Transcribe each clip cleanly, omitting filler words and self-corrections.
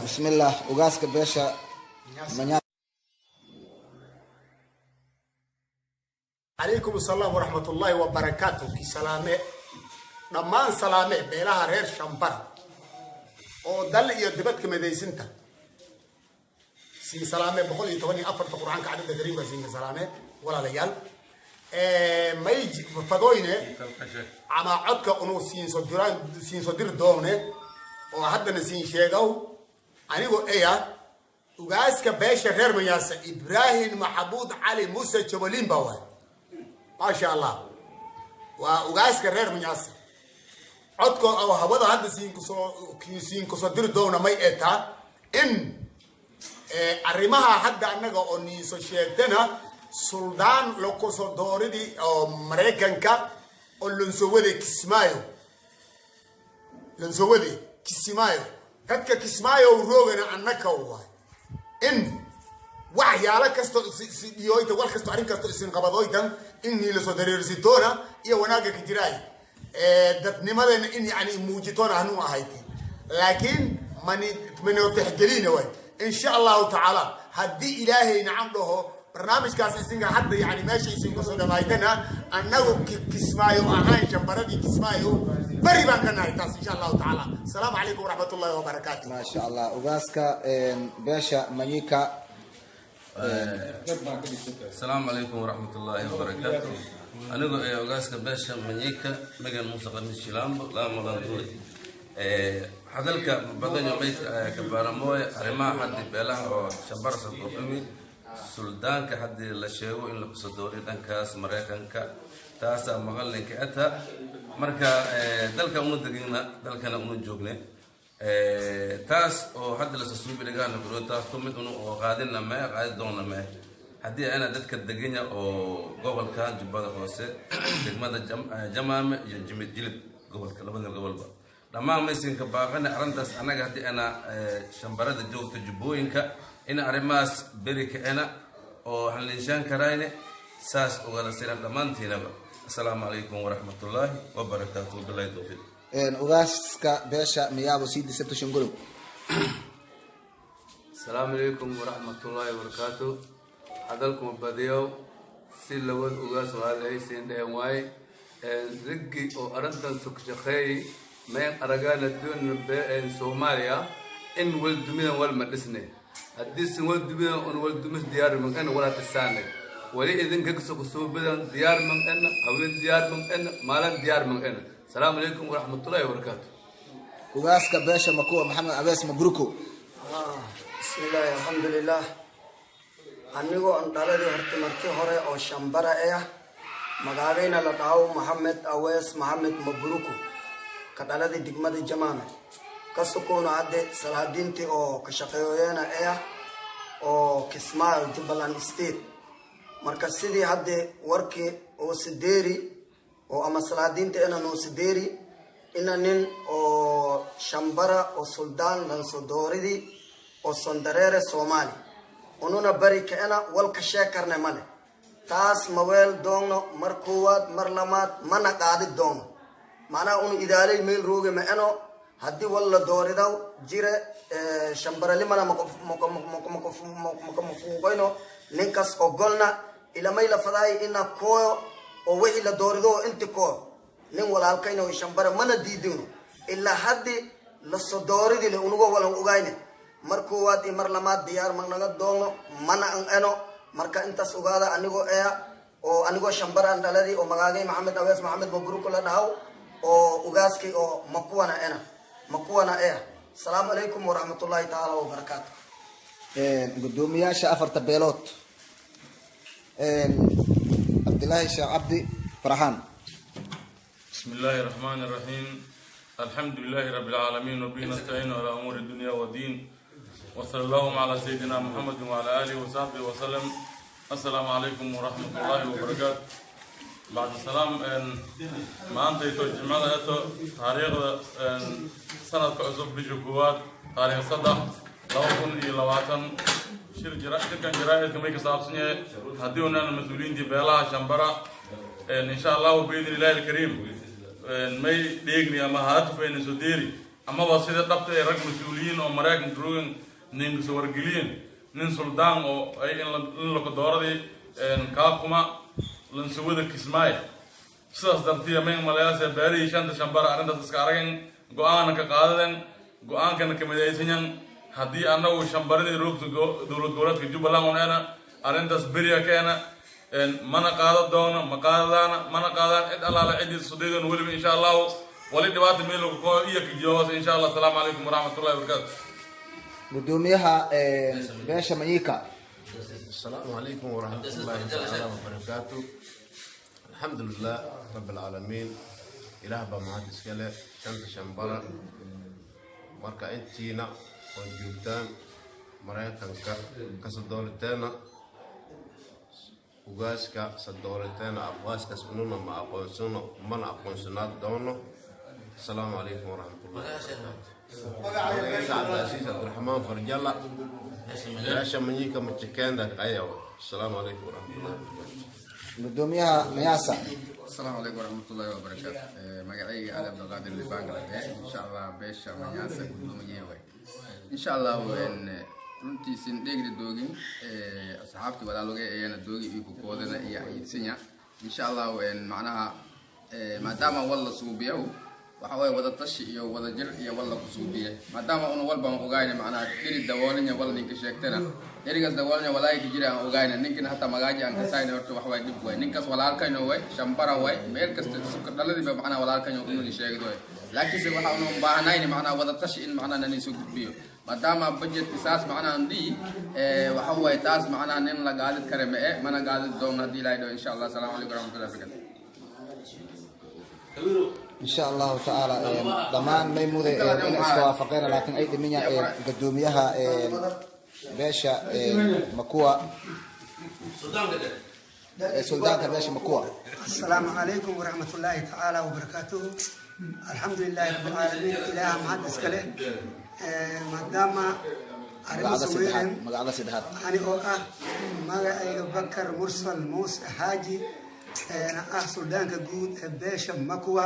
Bismillah, ugaaska beesha Manya. Calaykum asalaam waraxmat ullaahi wabarakaatu. Ki salaame dhammaan, salaame beelaha reer Shambara oo dal iyo dibadka madaysinta siin salaame, 114-ta Qur-aanka cadada kariimka siinka salaame. Walaalayaal, may fadoyne ama codka unu siinso diraan, siinso dir doone oo haddana siin sheegow, anigoo eya ugaaska beesha reer Mayaasa, Ibraahim Maxamuud Cali Muuse Jabalimba waay. Maasha Allah, waa ugaaska reer Manyaasa. Codka oo hawada hadda siinkusoo diri doona may eetaa in arrimaha hadda annaga oo niinso sheegtana suldaan lakusoo dooridii oo Maraykanka oo lansowade Kismaayo, lansowade Kismaayo, dadka Kismaayo roogana annaka waay, in waxyaalo kasto dhiyoyta, war kasto, arrin kasto isin qabadoytan in niilasoo dareersitoona iyo wanaagga ka jiraay dadnimadeena in yani muujitoona hanuu ahayti, laakiin mani manoo tixgelina waay. Insha Allahu tacaala, haddii Ilaahay nacam dhaho, barnaamijkaas isinka hadda yani meesha isin kusoo dhamaaytana, annagu Kismaayo ahaan, Shambaradii Kismaayo beri baan ka nahay taas, insha Allahu tacaala. Asalaamu calaykum waraxmat ullahi wabarakaatu. Maasha Allah, ugaaska beesha Manyika. Asalaamu calaykum waraxmat ullaahi wabarakaatu. Anigoo ee ogaaska beesha Manyika, Megan Muuse Qamiis Shilaambo Laamalanduule, hadalka badanyo maydka kabaramooy arrimaha haddi beelaha oo Shambarsa kordhumi suldaanka haddii la sheego in la kusadooriy dhankaas Maraykanka, taasaa maqalinka ata. Marka dalka una degina, dalkana una joogne, taas oo hadda lasasuubi dhagaana kuro, taas ku mid unu oo qaadina mee qaadi doona mee haddii ana dadka deganya oo gobolka Jubbada Hoose, degmada Jamaame iyo Jimid Jilib, gobolka labada gobolba dhammaan maysinka baaqana arrintaas. Annaga haddii ana Shambarada joogta Jubbooyinka in arrimahaas beri kacena oo waxaan karayne saas ugala siran dhammaantiinaba. Asalaamu calaykum waraxmatullaahi wabarakaatu, wabilahi towfiiq. Ugaaska beesha Miyaabo, Sidi Sabto Shangolow. Asalaamu calaykum waraxmatullaahi wabarakaatu. Hadalkuma badiyow, si labad ugaas walaalahaysiin dhehen waaye. Raggi oo arrintan sug shaqeeyey mayn aragaana doona Soomaaliya in wal dumidan wal ma dhisne. Haddii sin wal dumidan un wal dumis diyaar man en wala dhisaane wali idinka kasoo kusuubidan diyaar man en, haween diyaar man en, maalin diyaar man en. Asalaamu calaykum waraxmatullaahi wabarakaatu. Ugaaska beesha Makuwa, Maxamed Abees Mabruko. Bismillaahi, alxamdulilah. Anigoo an dhaladii horta markii hore oo Shambara ah, magaagayna la dhaho Maxamed Awees Maxamed Mabruko, ka dhaladii degmada Jamaame, ka sukoona hadde salaadiintii oo ka shaqeeyoyeena ah oo Kismaayo, Jubbaland State. Marka sidii hadde warkii oo sideeri oo ama salaadiinta ina noo sideeri ina nin oo Shambara oo suldaan lansodooridii oo sondareere Soomaali ununa bari kaena walka sheekarne male, taas maweel doogno mar koowaad mar lamaad mana qaadi doogno. Macnaha unu idaalay meel rooge ma eno. Haddii wal la dooridaw jire, Shambarelimana makafuuqayno ninkas ogolna ilamay la fadaay ina kooyo oo wixii la doorido oo inti kooyo nin walaalkayna oo Shambare mana diidino ilaa haddi lasoo dooridi le unugo walan ogayne. Mar koowaad iyo mar lamaad diyaar ma naga doonno mana an eno. Marka intaas ogaada, anigoo ea oo anigoo Shambar aan dhaladii oo magaagay Maxamed Awees Maxamed Mabruuk la dhahaw oo ugaaskay oo makuwana ena makuwana ea. Asalaamu calaykum waraxmatullaahi tacaala wabarakaatu. Guddoomiyaasha afarta beelood, Cabdilaahi Sheekh Cabdi Farxaan. بسم الله الرحمن الرحيم، الحمد لله رب العالمين، وبه نستعين على أمور الدنيا والدين، وصلى اللهم على سيدنا محمد وعلى آله وصحبه وسلم. السلام عليكم ورحمة الله وبركاته. بعد السلام، maantayto jimcada eto, taariikhda sanadka cusub, bisha koowaad, taariikh 3, 2020, shir jira shirkan jaraa'idka may ka saabsan yahay haddii unaan mas-uuliyiintii beelaha Shambara, insha Allahu biidni Illahi alkariim, may dheegni ama haatufayna soo deeri Amaba sida dhabta ee rag mas-uuliyiin oo Maraykanka roogan ninka soo wargeliyeen, nin suldaan oo ay in laka dooradii Kaakuma lansawada Kismaayo. Sidaas dartiya mayn malayaase beerihii shanta Shambara arrintaas iska aragen, go-aana ka qaadaden, go-aankana ka midaysanyan. Haddii annagu Shambaridii roogta dowlad goboleedka Jubbaland uneena, arrintaas beriya keena mana qaada doono, ma qaadadaana, mana qaadaan cid allaala ciddii sudaydon weliba. Insha Allahu wali dhibaata meel lagu koo iyo ka jawaabas, insha Allah. Asalaamu calaykum waraxmatullahi wabarakaatu. Gudoomiyaha beesha Manyika. السلام عليكم ورحمة الله تعالى وبركاته. الحمد لله رب العالمين، إله بمهد iskale shanta Shambara. Marka intiina oo joogtaan Maraykanka kasoo dooriteena ugaaska sa dooriteena, aqwaaskaas ununa ma aqoonsano mana aqoonsanaa doono. Asalaamu calaykum waraxmatullahi wabarakaatu. Magaciisa Cabdicasiis Cabdiraxmaan Farjalla, beesha Manyika Majikenda Qayaw. Asalaamu calaykum waraxmatullahi wabarakaatu. Gudoomiyaha Mayaasa. Asalaamu calaykum waraxmatullaahi wabarakaatu. Magacayga Ali Cabdiqaadir Libaangalade, insha Allah beesha Manyaasa gudoomiyaha way. Insha Allah runtiisin dheegri doogin asxaabtii walaalogay ayana doogi iyo kukoodana iyo ayidsanya, insha Allah. Macnaha maadaama wal la suubiyow, waxa waye wada tashi iyo wada jir iyo wal la ku suubiye, maadaama una walbaan ogayna, macnaha dheri daboolanya wal ninka sheegtana dherigaas daboolanya walaahi ka jira aan ogayna, ninkina hataa magaaji aan kasayna, horta wax waay dhib waay. Ninkaas walaalkayno way, Shambara way, meel kasta suka dhaladiiba macnaha walaalkayno ununi sheegdo way, laakiinse waxa unu baahanayni macnaha wada tashi in macnaha nani soo gudbiyo, maadaama budgetka saas macnaha ndii waxa waye taas macnaha nin la gaadid kare ma e mana gaadid doono haddii Ilaahay dhaho, insha Allah. Asalaamu calaykum waraxmatullahi wabarakatu. Insha Allahu tacaala dhammaan may mude in iska waafaqeen, laakiin ay dhiminya gudoomiyaha beesha Makuwa, suldaanka beesha Makuwa. السلام عليكم ورحمة الله تعالى وبركاته. الحمد لله رب العالمين، إله mahad iskale. Maadaama arrimo Magacada saddexaad. sameeyeen Magacada saddexaad. Ani oo ah magacayga Bakar Mursal Muuse Xaaji, ah suldaanka guud ee beesha Makuwa,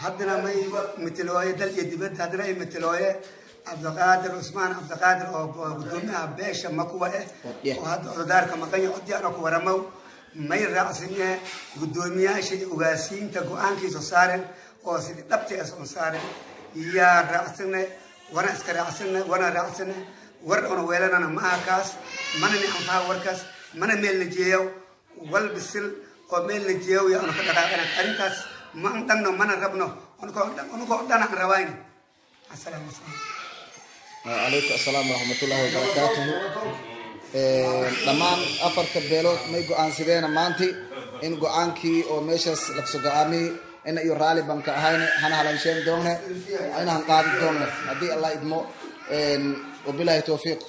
haddana may metelooye dal iyo dibadda, haddana ay metelooye Cabdiqaadir Cusmaan Cabdiqaadir oo gudoomiyaha beesha Makuwa eh oo hadda ododaarka maqanya coddi ana ku waramow, may raacsan yahe guddoomiyaasha iyo ugaasiinta go-aankiisa saaren oo sidii dhabti ah oon saaren yaa raacsane, wana iska raacsane, wana raacsane. War una weelanana ma aha kaas, mana ni anfaha warkaas, mana meel la jeeyow wal bisil oo meel la jeeyow yaa una ka dhaqaaqana arrintaas. Ma an dhanno, mana rabno, unukoo dhan aan rabayno. Asalaamu asalaam. Calaykum asalaam waraxmatullahi wabarakaatuhu. Dhammaan afarta beelood may go-aansadeena maanti in go-aankii oo meeshaas lagso go-aamiyey ina iyo raalli baan ka ahayne, hana halansheen doonne, inahan qaadi doonne haddii Allah idmo. Wabilaahi towfiiq.